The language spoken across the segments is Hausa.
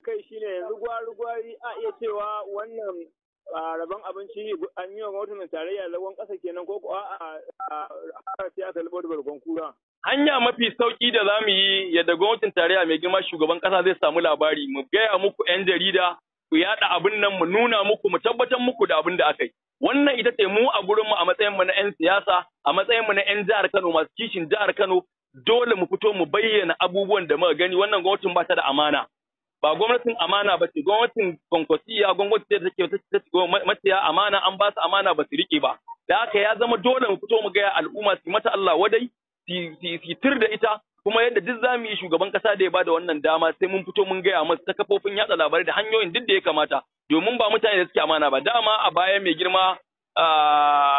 Kai shine yanzu gwari-gwari a iya cewa wannan rabon abinci an yi wa gwamnatin tarayya zagon ƙasa kenan, ko ko a a sai aka lubo da bargon kura? Hanya mafi sauki da zamu yi yadda gwamnatin tarayya, mai girma shugaban ƙasa zai samu labari, mu gaya muku 'yan jarida ku yaɗa abin nan, mu nuna muku, mu tabbatar muku da abin da aka yi. Wannan ita ce mu a gurinmu, a matsayin mu na 'yan siyasa, a matsayin mu na 'yan jihar Kano masu kishin jihar Kano, dole mu fito mu bayyana abubuwan da muka gani. Wannan gwamnatin ba ta da amana. Ba gwamnatin amana ba ce, gwamnatin Kwankwasiya, gwamnati da take maciya amana, an ba su amana ba su rike ba. Da haka ya zama dole mu fito mu gaya al'umma su mata Allah wadai, su tir da ita. Kuma yadda duk za mu yi, shugaban kasa da ya bada wannan dama, sai mun fito mun gaya masa ta kafofin yatsa labarai da hanyoyin duk da ya kamata, domin ba mutane da suke amana ba. Dama a baya mai girma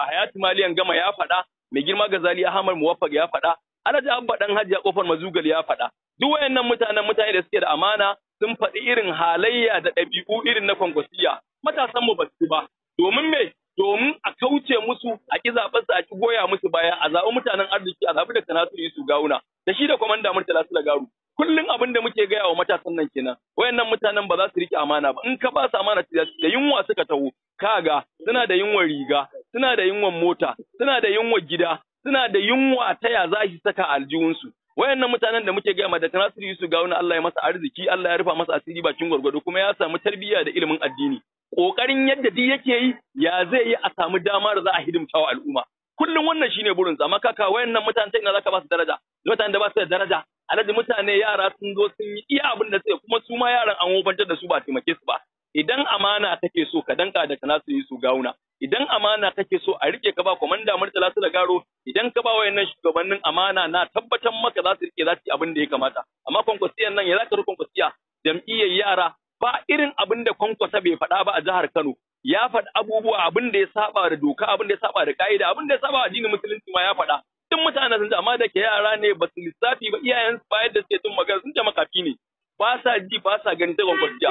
Hayatu Maliyan Gama ya faɗa, mai girma Gazali Ahmad Muwaffaq ya faɗa, Alhaji Abba Dan Hajiya Kofar Mazugal ya faɗa. Duk wayannan mutanen, mutane da suke da amana, sun faɗi irin halayya da ɗabi'u irin na Kwankwasiya. Matasan mu ba su ba. Domin me? Domin a kauce musu, a ƙi zaɓar su, a ƙi goya musu baya, a zaɓi mutanen arziki, a zaɓi da Nasiru Yusuf Gawuna da shi da Kwamanda Murtala Sule Garu. Kullum abin da muke gaya wa matasan nan kenan. Wayannan mutanen ba za su riƙe amana ba. In ka ba su amana, da yunwa suka taho. Kaga suna da yunwar riga, suna da yunwar mota, suna da yunwar gida, suna da yunwa ta ya za su saka aljihunsu. Wayannan mutanen da muke gaya ma, da Nasiru Yusuf Gawuna, Allah ya masa arziki, Allah ya rufa masa asiri bakin gwargwado, kuma ya samu tarbiyya da ilimin addini. Kokarin yadda duk yake yi, ya zai yi a samu dama da za a hidimta wa al'umma. Kullum wannan shine burin sa. Amma kaka wayannan mutanen, ta ina zaka ba su daraja? Mutanen da ba su da daraja. Alhaji, mutane yara sun zo sun yi iya abin da suke, kuma su ma yaran an wofantar da su, ba taimake su ba. Idan amana kake so ka danka da Nasiru Yusuf Gawuna, idan amana kake so a rike, ka ba Kwamanda Murtala Sule Garo. Idan ka ba wayannan shugabannin amana, na tabbatar maka za su rike, za su yi abin da ya kamata. Amma Kwankwasiyan nan, ya za ka Kwankwasiya jam'iyyar yara? Ba irin abin da Kwankwasa bai faɗa ba a jihar Kano. Ya faɗi abubuwa, abin da ya saba da doka, abin da ya saba da ka'ida, abin da ya saba addinin Musulunci ma ya faɗa. Duk mutane sun ji, amma da ke yara ne, ba su lissafi ba. Iyayen su bayar da suke jin magana, sun ce makafi ne, ba sa ji, ba sa gani, ta Kwankwasiya.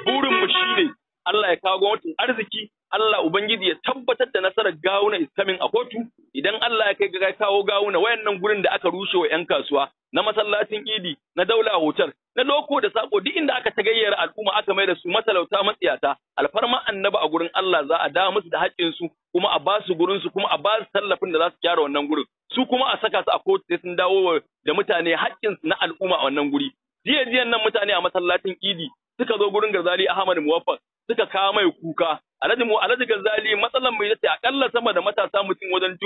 Burin mu shine Allah ya kawo gwamnatin arziki, Allah Ubangiji ya tabbatar da nasarar Gawuna is coming a kotu. Idan Allah ya kai ga kawo Gawuna, wayannan gurin da aka rushe wa 'yan kasuwa, na masallacin Idi, na Daula Hotel, na loko da sako, duk inda aka tagayyara al'umma aka mai da su matalauta matsiyata, alfarma Annabi a gurin Allah za a da musu da haƙƙin su, kuma a ba su gurin su, kuma a ba su tallafin da za su gyara wannan gurin. Su kuma a saka su a kotu, sai sun dawo da mutane haƙƙin su na al'umma a wannan guri. Jiya jiyan nan mutane a masallacin Idi suka zo gurin Gazali Ahmad Muwaffaq suka kawo mai kuka. Alhaji mu, Alhaji Gazali, matsalan mu ita ce akalla sama da matasa mutum wajen 1000